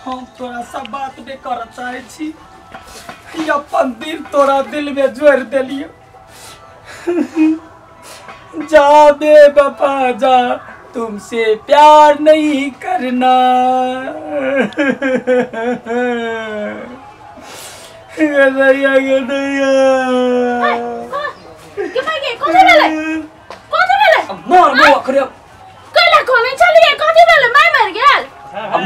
हम तोरा सब बात नहीं कर चाहे छी, अपन दिल तोरा दिल में जोड़ देलियो। जा बे बापा जा, तुमसे प्यार नहीं करना। गदैया गदैया के भाई के कथि भेलै, कथि भेलै? मार मो अखरे कैला कोने चलिए, कथि भेलै? My मर गेल।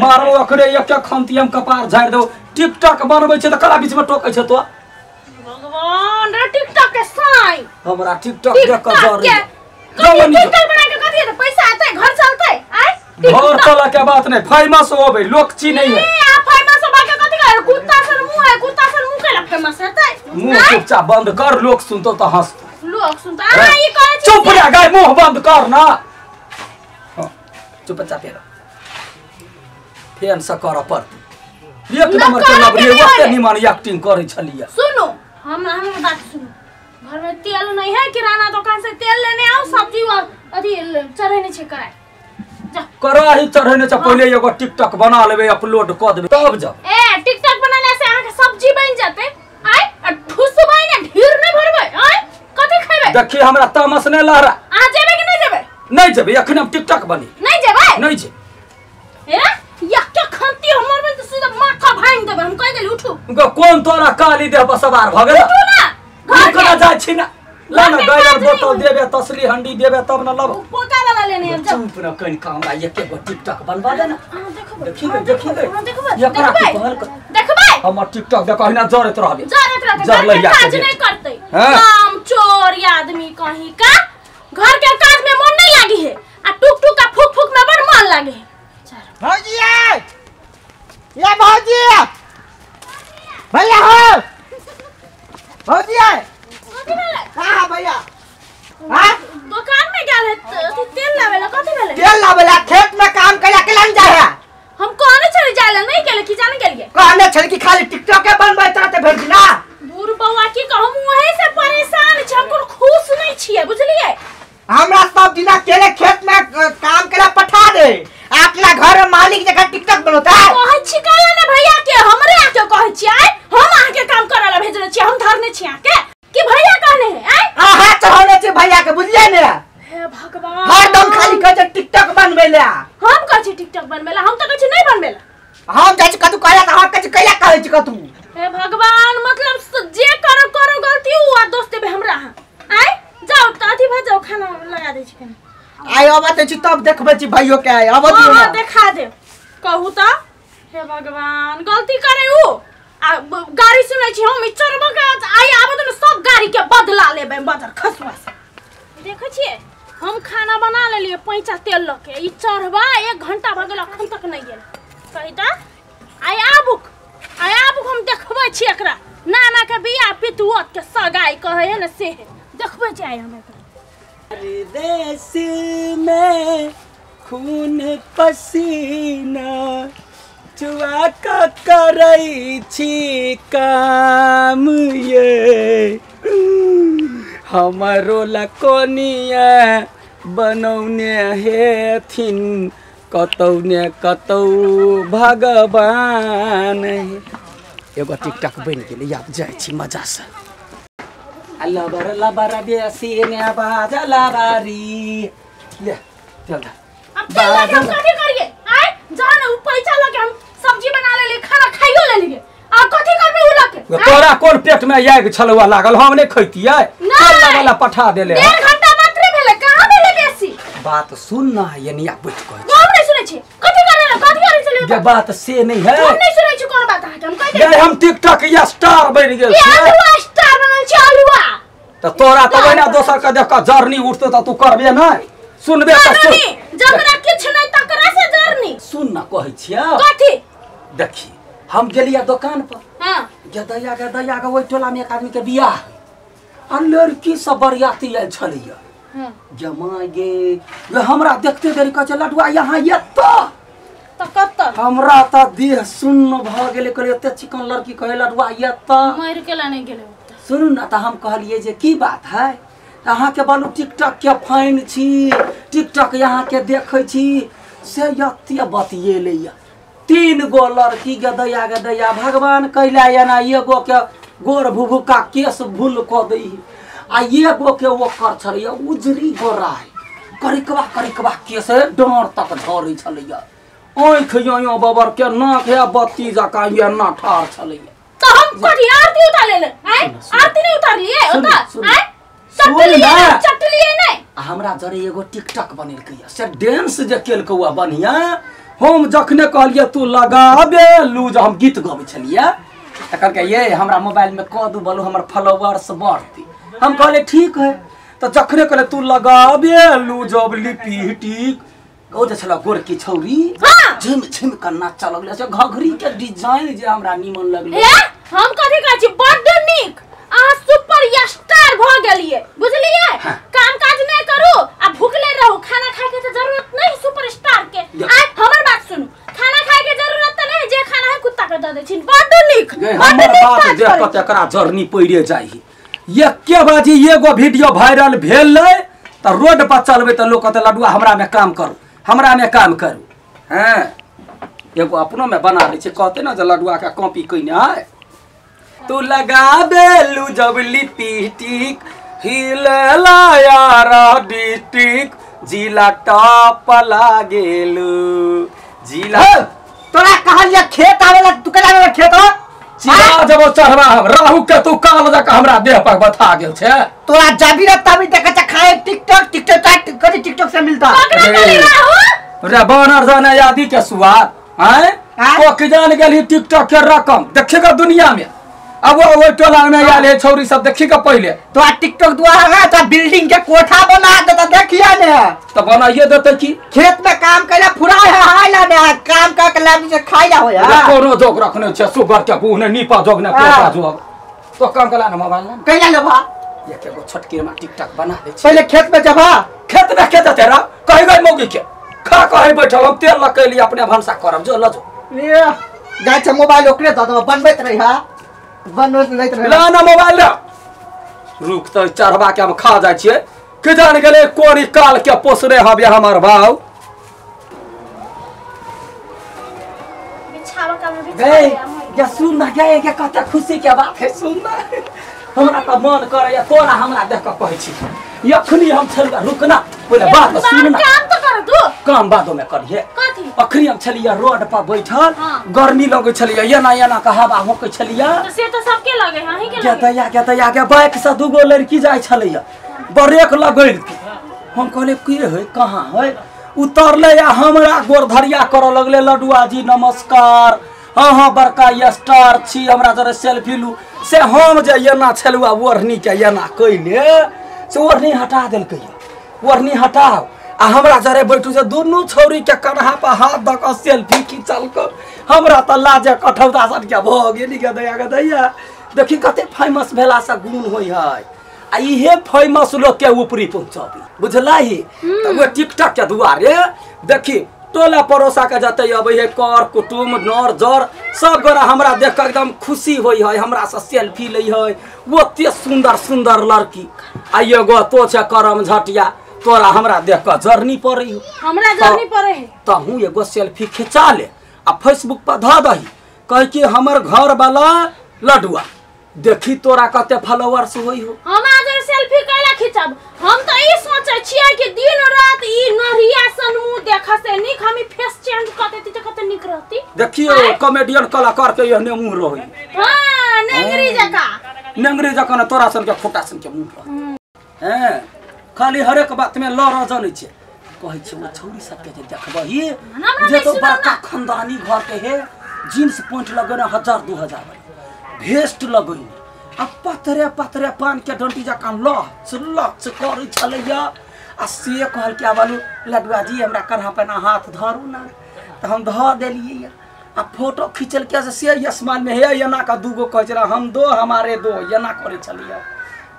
मारो अखरे एक एक खंती हम कपार झाड़ दो। टिकटॉक बनबै छै त कला बीच में टोकै छै तो। भगवान रे टिकटॉक के साई हमरा टिकटॉक देख के जर टिकटॉक बना के कथि हेतै? पैसा आतै, घर चलतै? आय घर चला के बात नहीं, फेमस होबै लोक ची नहीं है। आ फेमस होबा के कथि कर? कुत्ता सन मुंह है, कुत्ता सन मुंह केला फेमस हेतै? मुंह चुपचाप बंद कर, लोक सुनतो त हंसतो। लोक सुनतो आ ई कहै छी चुप रे गाय, मुंह बंद कर ना। हां चुपचाप रह, फेन से कर पड़तै। एक नंबर के लबरी ओते निमन एक्टिंग करै छलियै। सुनो हमरा हमर बात सुनो, घर में तेल नहीं है, किराना दुकान से तेल लेने आओ, सब्जी अथी चढ़ेने छै कराई जा। कराही चढ़ेने छै पहिले एगो टिकटॉक बना लेबै, अपलोड क देबै तब जा। ए टिकटॉक बनाने से अहाँ के सब्जी बन जतै। आय आ ठुसबै ने, ढीर नै भरबै। आय कथि खैबै? देखी हमरा तामस नै लहरा। अहाँ जेबै कि नै जेबै? नै जेबै, अखन हम टिकटॉक बनी। नै जेबै? नै जेबै। ए या क्या खंती हमर में तो सीधा माथा भांग देबै, हम कह देली उठू। कोन तोरा काली देह पर सवार भ गेल? उठू ना, घर केना जाय छी ना? ला ना गायर बोतल देबे, तसली हंडी देबे तब ना लब। पोता वाला लेने हम चुप न कनि का, हमरा एके गो टिकटॉक बनवा दे ना। हां देखबे देखी देखी देखबे एकरा की कहल देखबे हमर टिकटॉक देख अहिना जरैत रहबे, जरैत रहते, घर के काज नहीं करते। काम चोर आदमी कहीं का, घर के काज में मन नहीं लागी है आ टुक टुक का फुक फुक में बड़ मन लागे है। भौजी या भौजी भैया हो भौजी कथि भेलै? हां भैया हां दुकान में गेल है तेल लावेला। कथि भेलै? तेल लावेला, खेत में काम कइला के लन जाय है। हम कहने चले जाले नहीं गेले कि जाने गेलिए? कहने छल कि खाली टिकटॉक के बनबै तरते भेज दिना। बूढ़ बौआ की कहूं वही से परेशान छी, हम कोनो खुश नहीं छिए बुझलिए। हमरा सब दिना केले खेत में काम कइला पठा दे, अपना घर में मालिक जगह टिकटॉक बनोता। कहै छी काला ने भैया के, हमरे आके कहै छी आय हम अहाँ के काम करला भेजने छी, हम धरने छी अहाँ के कि भैया कहने है आय अहाँ चढ़ौने छी भैया के बुझलिए ने। हे भगवान हरदम खाली कहै छै टिकटॉक बनबै ला। हम कहै छी टिकटॉक बनबै ला? हम त कहै छी नहीं बनबै ला। हम जाइ छी कतू कहला त अहाँ कहै छी कैला कहै छी कतू। हे भगवान मतलब जे करो करो गलती उ आ दोष देबे हमरा अहाँ। आय जाओ त अथी भ जाओ, खाना लगा दै छी खाना। आय अबत छी तब देखबै छी भाइयो के। आय अबत दियो हां देखा दे कहू त। हे भगवान गलती करे उ आ गाड़ी सुनै छी हम चरबो के आय आबत न सब गाड़ी के बदला लेबै बदर खसवा से। देखै छियै हम खाना बना लेलियै पैंचा तेल ल के, ई चढ़बा 1 घंटा भ गेल अखन तक नहीं गेल। कही त आय आबुक आय आबुक हम देखबै छी एकरा नाना के बियाह पितुअत के सगाई कहै है न से है देखबै छी आय हम एकरा। परदेस में खून पसीना चुआ का करै छी काम ये, हमरो लकोनिया बनौने हेथिन कतौ ने कतौ भगवान। एगो टिकटॉक बनि गेलै, आब जाइ छी मजा से। लबर लबर बेसी ने बाज लबारी ले चल दा। अब तेल लगे हम कथि करिए? आय जान उ पैसा लगे हम सब्जी बना लेली, खाना खाइयो लेलिए, आ कथि करबे उ लगे? तोरा कोन पेट में आगि छलवा लागल, हम नहीं खैतियै, तेल वाला पठा देले। 1.5 घंटा मात्र भेलै, कहां भेलै बेसी? बात सुन ना यनिया बैठ कह। हम नहीं सुनै छी कथि करे ला कथि करे चलियो। ये बात से नहीं है, हम नहीं सुनै छी कोन बात अहाँ के हम कह दे। हम टिकटॉक या स्टार बन गेल छी। अलुआ स्टार बनल छी अलुआ। त तोरा त ओहिना दोसर के देख के जरनी उठतो त तू करबे नै सुनबे त सुन। जकरा किछ नै तकरा से जरनी सुन ना कहै छियै कथि। देखी हम गेलियै दुकान पर। हां गदैया गदैया के ओइ टोला में एक आदमी के बियाह आ लड़की सब बरियाती आयल छलैया। हां जमा गे हमरा देखते देरी कहै छै लडुआ यहाँ एतऽ त कत। हमरा त देह सुन्न भ गेलै, कहलियै एते चिकन लड़की कहै लडुआ एतऽ मरि केला नै गेलै। सुनू ना त हम कहलियै जे की बात है अहाँके बालू टिकटॉक के फैन छी, टिकटॉक यहाँ के देखै छी, से एते बतियेलैया। 3 गो लड़की के दया के दया भगवान कैला एना एगो के गोर भुभुका केस भूल क दै आ एगो के ओकर छलैया उजरी गोराइ करिकवा करिकवा केस डाँर तक झरै छलैया आँखि यो बबर के नाक है बत्ती जकाँ एना ठाढ़ छलैया। तो हम कथी आरती उतार ले आय आरती नहीं उतारलिए ओता आय चटलिए चटलिए नहीं। हमरा जरे एगो टिकटॉक बनेलकै से डांस जे केलकै वा बढ़िया। हम जखने कहलिए तू लगाबे लूज हम गीत गबै छलिए त कहलकै ये हमरा मोबाइल में क दू बोलू हमर फॉलोअर्स बढ़ती। हम कहले ठीक है। त जखने कहले तू लगाबे लूज अब लिपस्टिक ओ जे छला गोरकी छौरी झिम झिम के नाच लगले से घघरी के डिजाइन जे हमरा निमन लगले। ए हम कथि कहै छी बड्ड नीक अहाँ सुपर स्टार भ गेलिए बुझलिए। काम काज नहीं करू आ भूखले रहू खाना खाए के त जरूरत नहीं सुपर स्टार के। आय हमर बात सुनू खाना खाए के जरूरत त नहीं जे खाना है कुत्ता के the they छी बड्ड नीक। हमर बात देख के एकरा जरनी पड़े जाई। एके बाजी एगो वीडियो वायरल भेलै त रोड पर चलबै त लोक कहतै लडुआ हमरा में काम करू हमरा में काम करू। हैं एगो अपनो में बना लै छै कहते ना जे लडुआ के कॉपी कइने आय तू लगाबे लू जब लिपस्टिक हिलेला यार डिस्ट्रिक्ट जिला टॉप लागेलू जिला। तोरा कहलिए खेत आवेला तू केना आवेला खेत हो चिड़ा जब चढ़वा हम राहु के तू काल जका हमरा देह पर बथा गेल छै। तोरा जाबी रे तभी देखै छ खाए टिकटॉक टिकटॉक करी टिकटॉक से मिलता रे बानर जाने आदि के सुआद हैं तो के जान गेली टिकटॉक के रकम देखेगा दुनिया में। अब वो टोला में आयल है छौरी सब देखी के पहले तो टिकटॉक द्वारा ना तो बिल्डिंग के कोठा बना देता देखिया ने तो बनाइए देते की खेत में काम कैला फुरा है हाइला ने काम कर के लाबी से खाइला होया कोनो जोग रखने छै सुगर के गुह ने नीपा जोग ने कोठा जोग तो काम कला ना मोबाइल ना कैला लेबा एक एगो छोटकी में टिकटॉक बना दे पहले खेत में जबा खेत में के जते रा कहि गई मौगी के खा कहि बैठल हम तेल लकैली अपने भनसा करब जो ल जो ए गाय छ मोबाइल ओकरे the दब बनबैत रही हा बनबैत रहैत रही ला ना मोबाइल ला रुक त चढ़वा के हम खा जाइ छियै के जान गेलै कोरी काल के पोसरे हबे हमर भाव बिछावा का में गए या सुन ना गए के कते खुशी के बात है सुन ना हमरा त मन करैया तोरा हमरा देख के कहै छी अखनी हम छलुआ रुकना पहिले बात सुन ना काम त कर तू काम बादो में करिहे कथी अखनी हम छलिया रोड पर बैठल गर्मी लगै छलिया एना एना के हवा होकै छलिया त से त सबके लगे हां ही के लगे के दया के दया के बाइक से दूगो लड़की जाय छलिया ब्रेक लगैल हम कहले के है कहां है उतरले या हमरा गोरधरिया करऽ लगले लडुआ जी नमस्कार हाँ हाँ बड़का स्टार छी हमरा जरे सेल्फी लू से हम जे एना छलुआ ओढ़नी के एना कैले से ओढ़नी हटा देलकै ओढ़नी हटाओ आ हमरा जरे बैठू से दुनू छौरी के कन्हा पर हाथ दऽ कऽ सेल्फी खिंचलकै हमरा तऽ लाजे कठौता सन के भऽ गेली के दया के दैया देखी कते फेमस भेला से गुण होइ है आ इहे फेमस लोग के ऊपरी पहुँचबी बुझलही तऽ ओ टिकटॉक के दुआरे देखी टोला पड़ोसा के जते अबै है कर कुटुम नर जर सब गोरा हमरा देख के एकदम खुशी होइ है हमरा से सेल्फी लै है ओते सुंदर सुंदर लड़की आ एगो तो छै करम झटिया तोरा हमरा देख के जरनी पड़ै हो हमरा जरनी पड़ै है तहूँ एगो सेल्फी खिंचा ले आ फेसबुक पर धऽ दही कह कि हमर घर वाला लडुआ देखी तोरा कते फॉलोअर्स होइ हो। हम आज सेल्फी कैला खिंचब हम त ई सोचै छियै कि दिन रात ई नरिया सन मुंह देखा से नीक हम ई फेस चेंज क देती त कते नीक रहती। देखियो कॉमेडियन कलाकार के एहने मुंह रहै हां नेंगरी जका नेंगरी जका न तोरा सन के खोटा सन के मुंह रहै हैं खाली हरेक बात में लड़ जनै छै कहै छै ओ छौरी सब के जे देखबही जे तो बड़का खानदानी घर के हे जींस पैंट लगेने 1000 2000 वाला भेस्ट लगैने आ पतरे पतरे पान के डंटी जकाँ लच लच करै छलैया आ से कहलकै आब लडुआ जी हमरा कन्हा पर हाथ धरू ना तऽ हम धऽ देलियै आ फोटो खिंचलकै से यशमान में हे एना कऽ दूगो कहै छलै हम दो हमारे दो एना करै छलैया।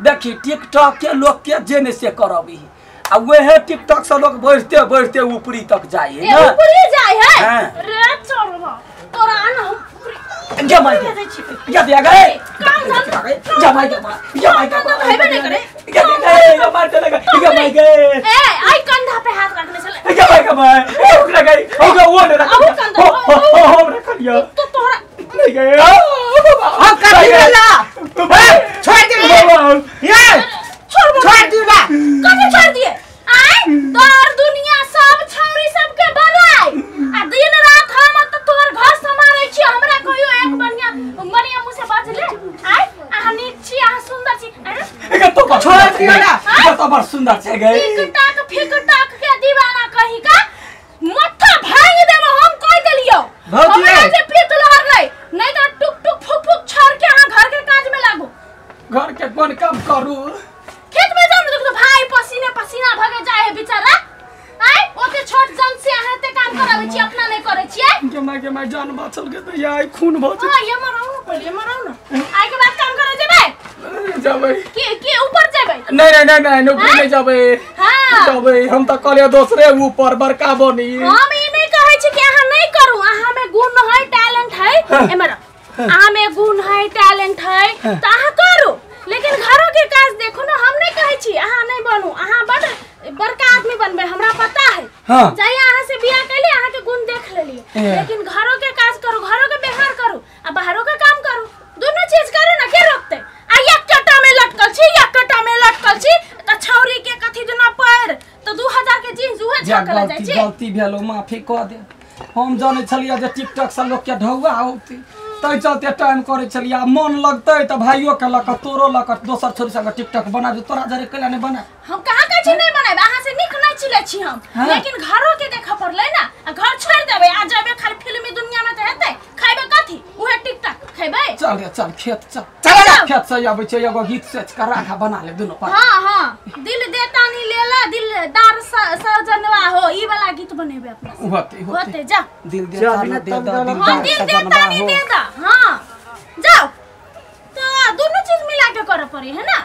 देखी टिकटॉक के लोक के जे नहि से करबी आ वहे टिकटॉक से लोग बढ़ते बढ़ते ऊपरी तक जाय है ना ऊपरी जाय है रे चोरवा तोरा ना हम जमाई या दिया गए जमाई जमाई हेबे नहीं करे या दिया गए मार चलेगा जमाई गए ए आई कंधा पे हाथ रखने चले के भाई के भाई ओकरा गई ओकरा वो ने रख हो हो रख लिया तो तोहरा नहीं गए हम काटी ला छोड़ दे ये छोड़ दे बा कथि छोड़ दिए आय तोर दुनिया सब छौरी सब के बनाई आ दिन रात हम त तोहर घर संभालै छी हमरा कहियो एक बढ़िया बढ़िया मुंह से बाज ले आय अहाँ नीक छी अहाँ सुंदर छी एकर तो छोड़ दियो ना एकर तो बड़ सुंदर छै गई टिक टाक फिक टाक के दीवाना कही का मत्था भांग देब हम कह देलियो हमरा जे प्रीत लहर नै नहीं त टुक टुक फुक फुक छोड़ के अहाँ घर के काज में लागू घर के कोन काम करू खेत में जाऊ देखो भाई पसीने पसीना भगे जाए है बेचारा आय ओते छोट जन से अहाँ ते काम कराबै छी अपना नहीं करै छियै के my जान बाचल के त याय खून भ हां ये मराउ न पहिले मराउ न आइ के बाद काम करे जेबै जेबै के ऊपर जेबै नहीं नहीं नहीं नहीं नौकरी नहीं जेबै हां जेबै हम त कहलियै दोसरे ऊपर बड़का बनी हम ई नहीं कहै छी कि अहाँ नहीं करू अहाँ में गुण है टैलेंट है एमरा अहाँ में गुण है टैलेंट है त अहाँ करू लेकिन घरों के काज देखो ना हम नहीं कहै छी अहाँ नहीं बनू अहाँ बड़ बड़का आदमी बनबै हमरा पता है हाँ। जाइए अहाँ से बियाह कैले अहाँ के गुण देख लेलिए लेकिन घरों के काज करू घरों के व्यवहार करू आ बाहरों के काम करू दोनों चीज करू ना के रोकते आ एक कटा में लटकल छी एक कटा में लटकल छी त छौरी के कथी दुना पैर त 2000 के जींस उहे छकल जाइ छी गलती भेलो माफी क दे हम जानै छलियै जे टिकटॉक से लोक के ढौआ होती तै चलते टाइम करै छलियै मन लगतै त भाइयो के लक तोरो लक दोसर छोरी संग टिकटॉक बना दे तोरा जरे कैला नहीं बना हम कहां कहै छी नहीं बनाएब अहाँ से नीक नहीं चिलै छी हम हाँ। लेकिन घरो के देखऽ पड़लै ना आ घर छोड़ देबै आ जेबै खाली फिल्मी दुनिया में त हेतै खैबै कथी उहे टिकटॉक खैबै चल रे चल खेत चल चल खेत से आबै छै एगो गीत सोच के राखा बना ले दुनो पर हां हां दिल देता नी लेला दिलदार सजनवा हो ई वाला गीत बनेबै अपना होते होते जा दिल देता ना दे दा हां दिल देता नी दे दा हां जाओ तो दोनों चीज मिला के करे पड़ी है ना।